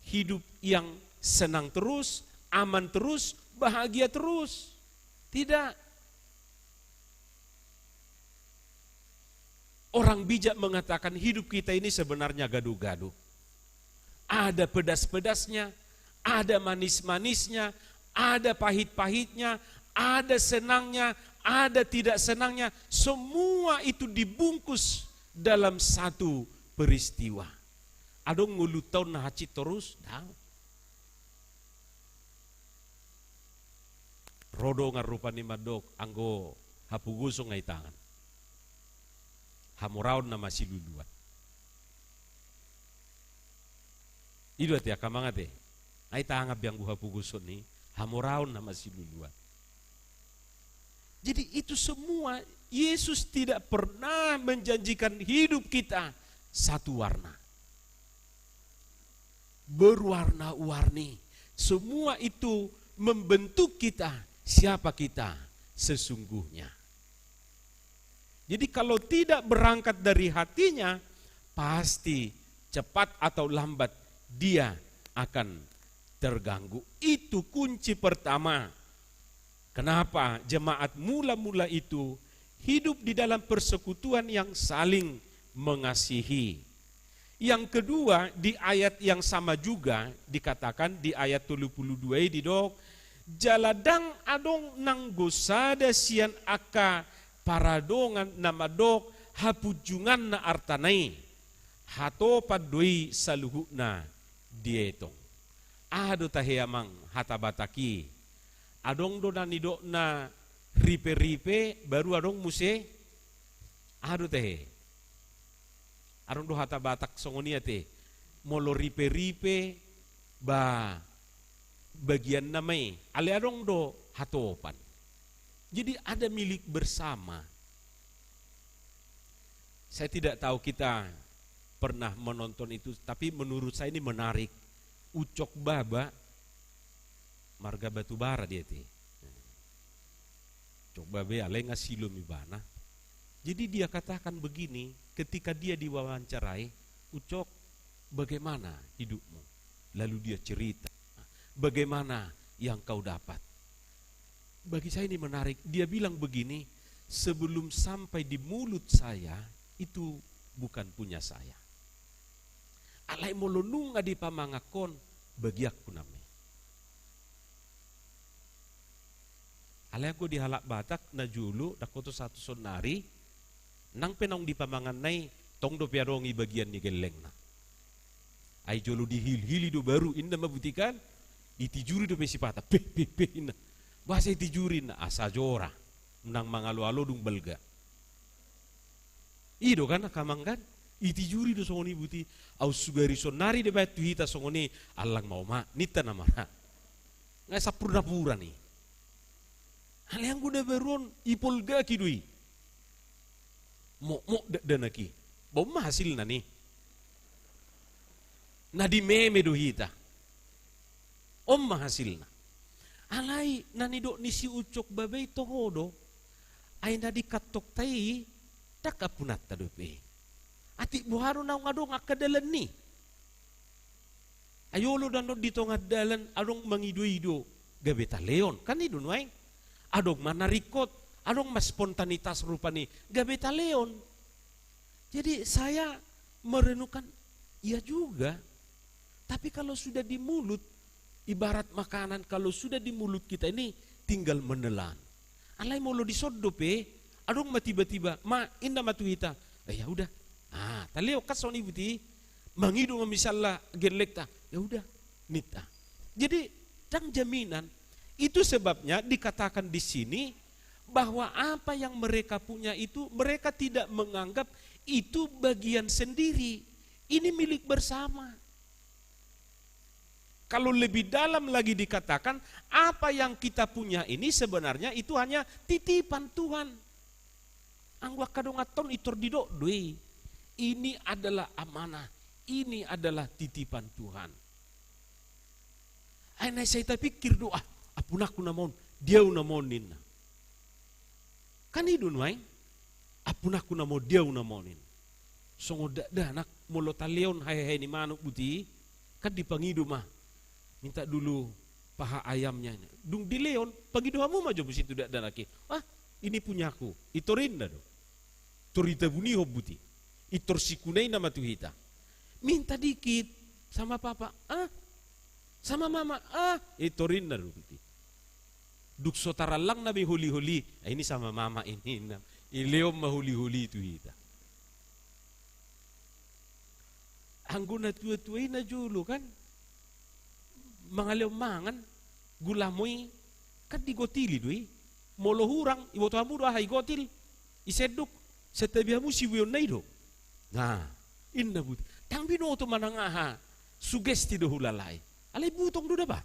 hidup yang senang terus, aman terus, bahagia terus. Tidak. Orang bijak mengatakan hidup kita ini sebenarnya gado-gado. Ada pedas-pedasnya, ada manis-manisnya, ada pahit-pahitnya, ada senangnya, ada tidak senangnya. Semua itu dibungkus dalam satu peristiwa. Adong ngolunta on na hansit torus? Daong. Ro dongan rupani mandok, anggo hapogoson nga i tangan, hamoraon na masiluluan. I do ate angka amang ate, nga i tangan be anggo hapogoson i, hamoraon na masiluluan. Jadi itu semua, Yesus tidak pernah menjanjikan hidup kita satu warna. Berwarna-warni. Semua itu membentuk kita, siapa kita sesungguhnya. Jadi kalau tidak berangkat dari hatinya, pasti cepat atau lambat dia akan terganggu. Itu kunci pertama. Kenapa jemaat mula-mula itu hidup di dalam persekutuan yang saling mengasihi? Yang kedua, di ayat yang sama juga dikatakan, di ayat tolu pulu dua i didok, "Jala ndang adong nanggo sada sian angka paradongan na mandok hapunjunganna artana i, hatopan do i saluhutna dietong." Aha do tahe amang hata Batak i? Adong do na nidokna ripe-ripe, baru adong muse, aha do tahe? Adong do hata Batak songon i ate, molo ripe-ripe, ba, bagianna ma i, alai adong do hatopan. Jadi ada milik bersama. Saya tidak tahu kita pernah menonton itu, tapi menurut saya ini menarik. Ucok Baba, marga Batubara dia ate. Ucok Baba i, alai nga silom ibana. Jadi dia katakan begini, ketika dia diwawancarai, "Ucok, bagaimana hidupmu?" Lalu dia cerita, "Bagaimana yang kau dapat?" Bagi saya ini menarik. Dia bilang begini, "Sebelum sampai di mulut saya, itu bukan punya saya. Alai molo nunga dipamanganhon, bagianku nama i." Alai anggo di halak Batak na jolo, ndang hoto sahat tu saonnari, nang pe naung dipamanganna i, tong dope adong i bagian ni gellengna. Ai jolo dihilhili do baru, inna ma butikan, itijuri dope sipata, "Peh, peh, peh," inna. Boasa itijuri, inna, "Asa jora, nang mangalo-alo dung balga." I do kan angka amang kan? Itijuri do songon i buti. Au sugari saonnari dibaen tu hita songon i, "Allang ma oma," ninta nama ra. Nga sampurna-purna i. Alai anggo na baru on, ipolgaki do i. Mokmok dakdanak i. Ba on ma hasilna ni. Na dimeme do hita. On ma hasilna. Alai na nidok ni si Ucok Babe i toho do. Ai na dikantokta i, ndang ampunanta dope. Atik boha do naung adong angka dalan i. Ai olo do annon di tonga dalan adong mangido-ido, gabe talehon. Kan i do nuaeng. Adong ma na ringkot, adong ma spontanitas rupani, gabe talehon. Jadi saya merenungkan, iya juga. Tapi kalau sudah di mulut, ibarat makanan, kalau sudah di mulut kita ini tinggal menelan. Alai molo dison dope, adong ma tiba-tiba, ma, inna ma tu hita, "Eh, ya udah." Ah, talehon kan songon i buti, mangido ma misalna gellengta, "Ya udah," ninta. Jadi, ndang jaminan. Itu sebabnya dikatakan di sini bahwa apa yang mereka punya itu, mereka tidak menganggap itu bagian sendiri. Ini milik bersama. Kalau lebih dalam lagi dikatakan, apa yang kita punya ini sebenarnya itu hanya titipan Tuhan. Anggo angka dongan on, pintor didok do i. Ini adalah amanah, ini adalah titipan Tuhan. Ai na sai tapikir do, ah, ampunanku nama on, di ahu nama on ninna. Kan i do nuaeng, ampunanku nama on, di ahu nama on ninna. Songon dakdanak molo talehon hae-hae ni manuk buti, kan dipangido ma. Minta dulu paha ayamnya. Dung dilehon, pangido hamu ma jo busi tu dakdanak i. "Ah, ini punyaku." Pintor inna do. Pintor itabunihon buti. Pintor sikunaina ma tu hita. "Minta dikit sama papa." "Ah, sama mama." "Ah." Pintor inna do buti. Dung so tarallang nama i holi-holi, "Ah, ini sama mama ini," ninna. Dilehon ma holi-holi tu hita. Anggo na tua-tua i na jolo kan mangalehon mangan, gulamo i kan digotili do i. Molo hurang, iboto hamu do aha igotil? Isenduk, santabi hamu sibueonna i do. Nah, inna buti. Ndang binoto manang aha, sugesti do hulala i. Alai butong do daba.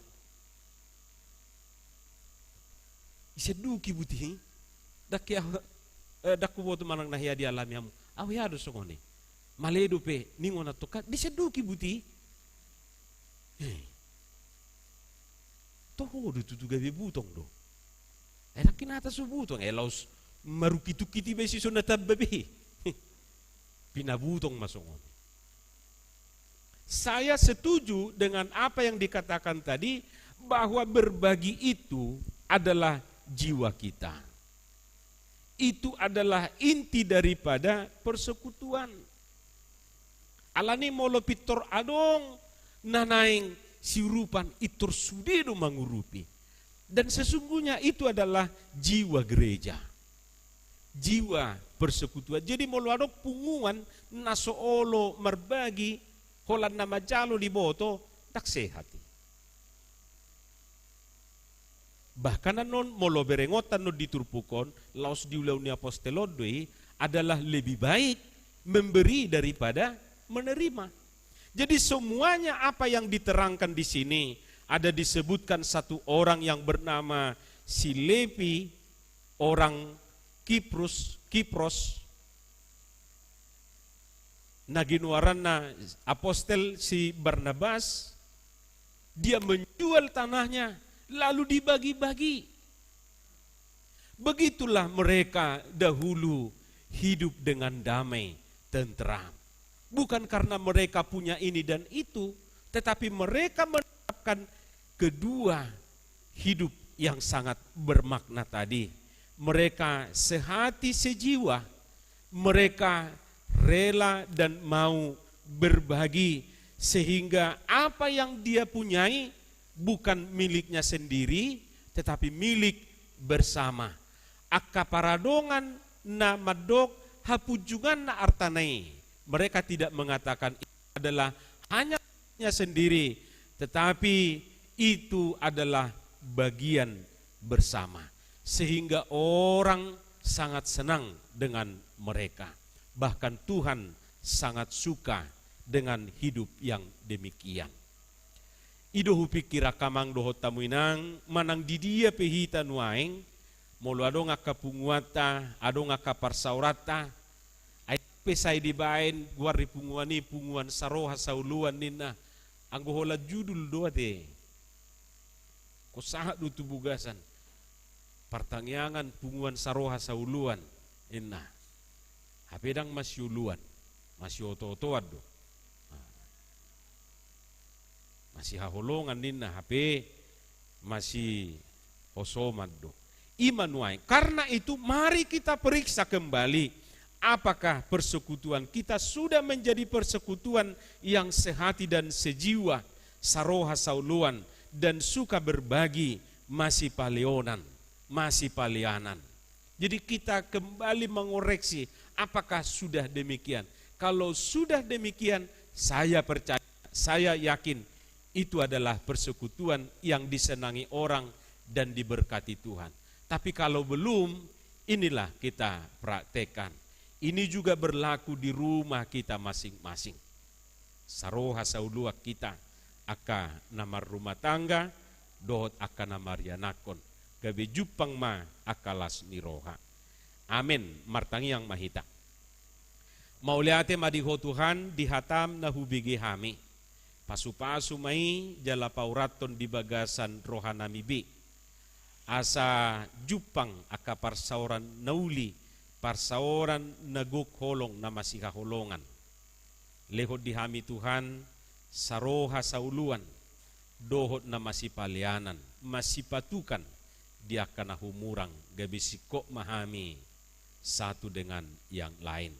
Isenduki buti i. Ndang hea, eh, ndang huboto manang na hea dialami hamu. Ahu hea do songon i. Male dope, ningon antong kan, disenduki buti. Eh. Toho do tutu gabe butong do. Eh, ndang hinata so butong, eh, laos marungkit-ungkit iba i so na tamba be. Pinabutong ma songon i. Saya setuju dengan apa yang dikatakan tadi, bahwa berbagi itu adalah jiwa kita. Itu adalah inti daripada persekutuan. Alani molo pintor adong na naeng siurupan, pintor sude do mangurupi. Dan sesungguhnya itu adalah jiwa gereja. Jiwa persekutuan. Jadi molo adong punguan na so olo marbagi, holan na manjalo diboto, ndang sehat i. Bahkan annon molo berengonta annon di turpuk on, laos di Ulaon ni Apostel on do i, adalah lebih baik memberi daripada menerima. Jadi semuanya apa yang diterangkan di sini, ada disebutkan satu orang yang bernama si Levi, orang Kiprus, Kipros, na ginoaranna apostel si Barnabas, dia menjual tanahnya, lalu dibagi-bagi. Begitulah mereka dahulu hidup dengan damai, tentram. Bukan karena mereka punya ini dan itu, tetapi mereka menerapkan kedua hidup yang sangat bermakna tadi. Mereka sehati sejiwa, mereka rela dan mau berbagi, sehingga apa yang dia punyai bukan miliknya sendiri, tetapi milik bersama. Angka paradongan na mandok hapunjunganna artana i, mereka tidak mengatakan itu adalah hanya miliknya sendiri, tetapi itu adalah bagian bersama. Sehingga orang sangat senang dengan mereka. Bahkan Tuhan sangat suka dengan hidup yang demikian. I do hupikir angka amang dohot hamu inang, manang di dia pe hita nuaeng, molo adong angka punguanta, adong angka parsaoranta, ai pe sai dibaen goar ni punguan i, punguan saroha saoloan ninna, Anggo holan judul do ate. Ko sahat do tu bagasan partangiangan punguan saroha saoloan, ninna. Hape ndang masioloan, masiotootoan do. Masihaholongan ninna, hape masihosoman do. I ma nuaeng. Karena itu, mari kita periksa kembali, apakah persekutuan kita sudah menjadi persekutuan yang sehati dan sejiwa, saroha saoloan, dan suka berbagi, masipaleonan, masipaleanan. Jadi, kita kembali mengoreksi, apakah sudah demikian? Kalau sudah demikian, saya percaya, saya yakin itu adalah persekutuan yang disenangi orang dan diberkati Tuhan. Tapi kalau belum, inilah kita praktekkan. Ini juga berlaku di rumah kita masing-masing. Saroha saoloan hita, angka na marrumah tangga dohot angka na marianakhon, gabe jumpang ma angka las ni roha. Amen. Martangiang ma hita. Mauliate ma di Ho Tuhan, di hataM na hubege hami. Pasupasu ma i jala paurathon di bagasan rohanami be, asa jumpang angka parsaoran na uli, parsaoran na gok holong na masihaholongan. Lehon di hami Tuhan, saroha saoloan, dohot na masipaleanan, masipatukan di angka na humurang, gabe singkop ma hami satu dengan yang lain.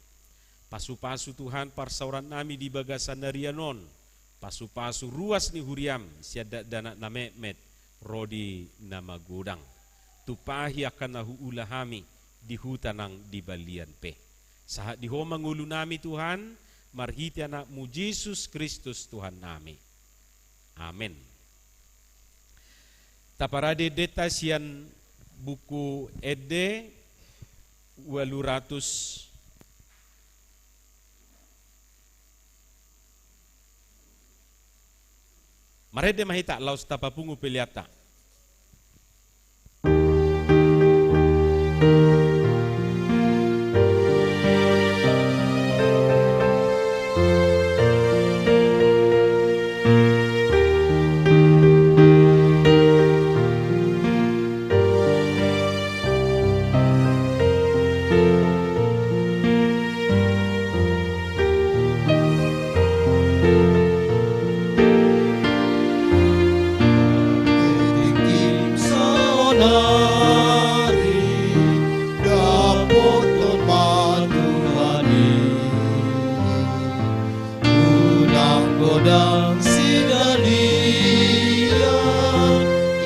Pasupasu Tuhan parsaorannami di bagasan arian on, pasupasu ruas ni huriaM, sian dakdanak na metmet ro di na magodang. Tumpahi angka na huula hami di huta nang di balian pe. Sahat di Ho ma ngolunami Tuhan, marhite AnakMu Jesus Kristus Tuhannami. Amen. Taparade endenta sian Buku Ende ualu ratus. Marende ma hita laos tapapungu peleanta. Tingki saonari dapothon ma Tuhan i. Unang godang sidalian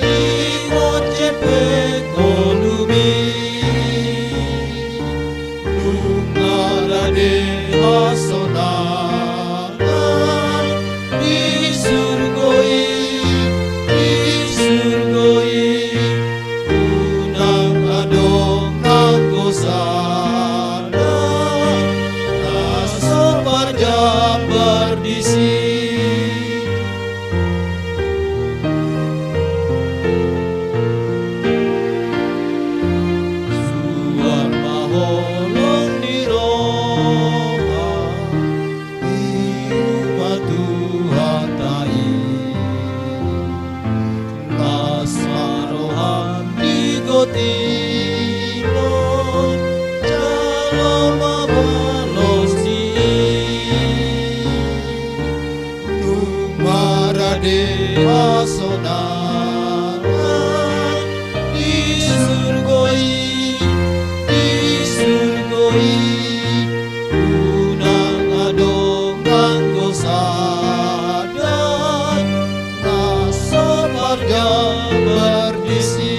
ingkon jempek ngolumi. Nunga rade hasonangan di surgo i, di surgo i. Unang adong nanggo sada na so parjambar disi. Suan ma holong ni roha i, uma Tuhanta i. Las ma roham di gotingon, jala mabalos di i. Nunga rade hasonangan di surgo i, di surgo i. Unang adong nanggo sada na so parjambar disi.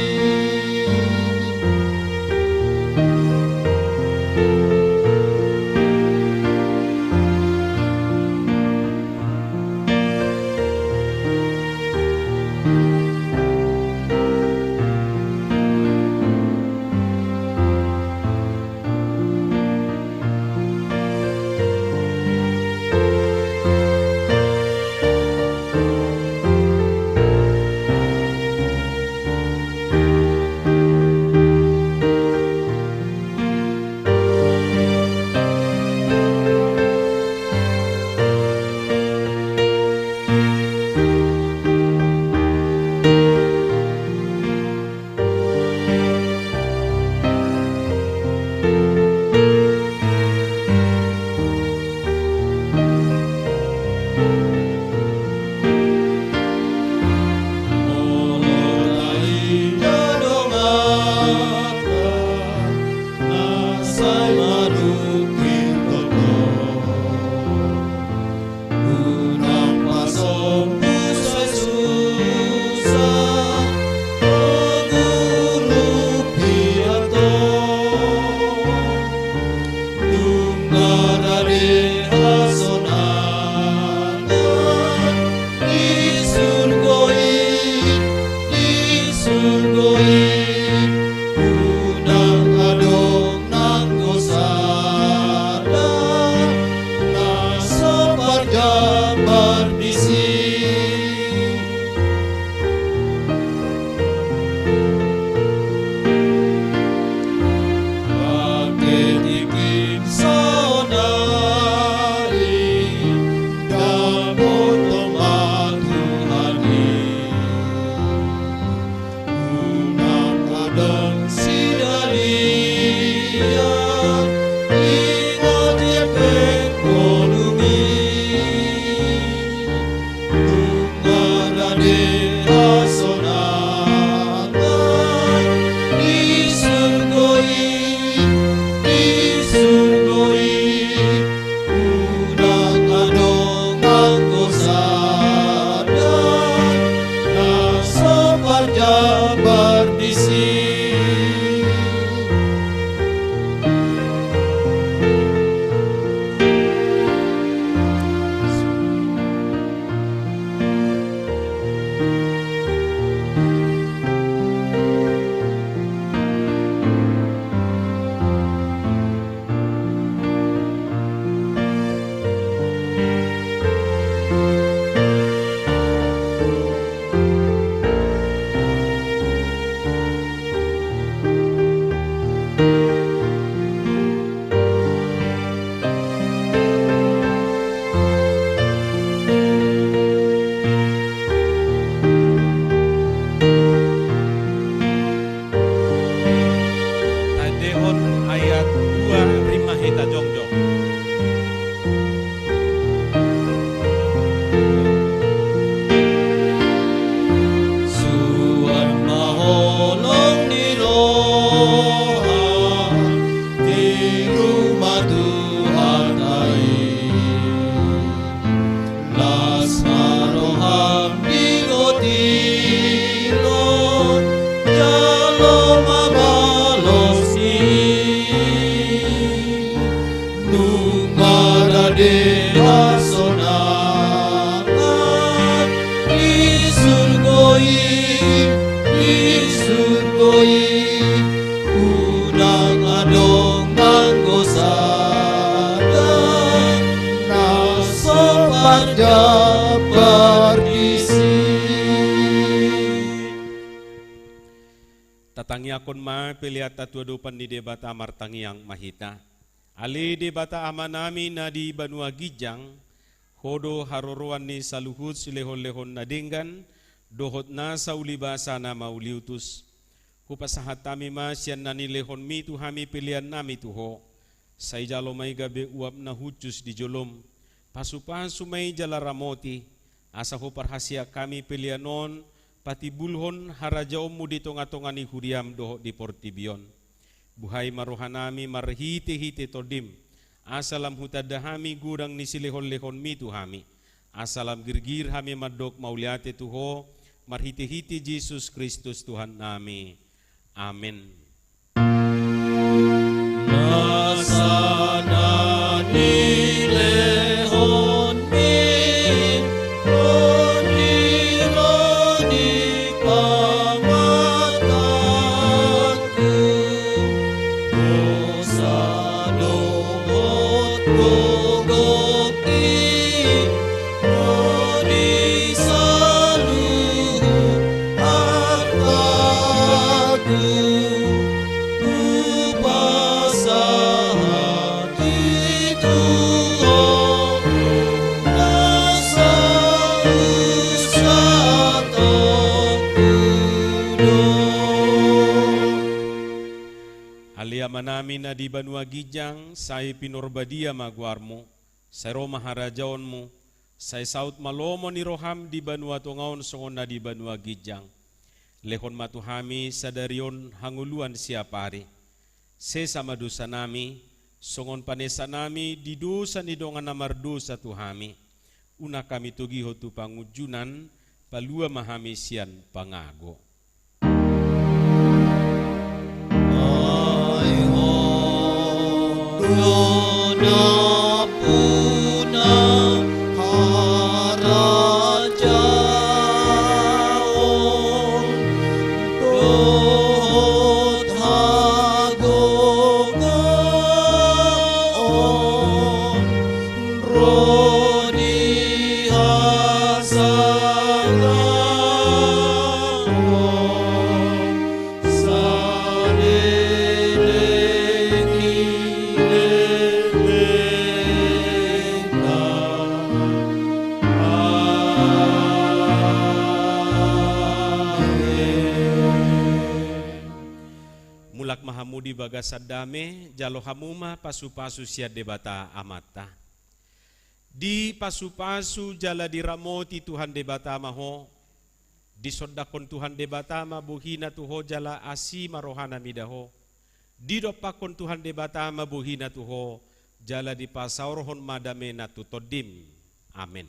Nunga rade hasonangan di surgo i, di surgo i. Unang adong anggo sada na so parjabar disi. Taendehon ayat dua, rima hita jongjong. Suan ma holong ni roha, tiru ma Tuhanta i. Las ma roham di gotiron, jalo ma balos ni. Nunga rade hasonangan di surgo i, di surgo i. Unang adong anggo sada na so parjabar disi. Tatangiangkon ma pelean ta tu adopan ni Debata. Martangiang ma hita. Ale Debata Amanami na di banua ginjang, Ho do haroroan ni saluhut silehonlehon na denggan dohot nasa ulibasa na mauliutus. Hupasahat hami ma sian na nilehonmi tu hami peleannami tu Ho. Sai jalo ma i gabe uap na hushus di jolom. Pasupasu ma i jala ramoti, asa huparhaseang hami pelean on patimbulhon harajaonmu di tongatonga ni huriam dohot di portibi on. Buhai ma rohanami marhitehite Tondim, asa lam hutanda hami godang ni silehonlehonmi tu hami, asa lam girgir hami mandok mauliate tu Ho, marhitehite Jesus Kristus Tuhannami. Amen. Nasa na nilehonmi on i ro di pamatangku, dosa dohot gogo i ro di saluhut hartaku. Hupasahat i tu Ho, na saur satongkin do. Ale Amanami na di banua ginjang, sai pinarbadia ma goarmu, sai ro ma harajaonmu, sai saut ma lomo ni roham di banua tonga on songon na di banua ginjang. Lehon ma tu hami sadari on hangoluan siapari. Sesa ma dosanami, songon panesanami di dosa ni dongan na mardosa tu hami. Unang hami togihon tu pangunjunan, palua ma hami sian pangago. Ai Ho do nampuna harajaon dohot hagogoon ro di has Mulak ma hamu di bagasan dame, jalo hamu ma pasu-pasu sian Debata Amanta. Dipasupasu jala diramoti Tuhan Debata ma ho, disondangkon Tuhan Debata ma bohina tu ho jala asi ma rohana mida ho, didompakkon Tuhan Debata ma bohina tu ho, jala dipasaorhon ma damena tu tondim. Amen.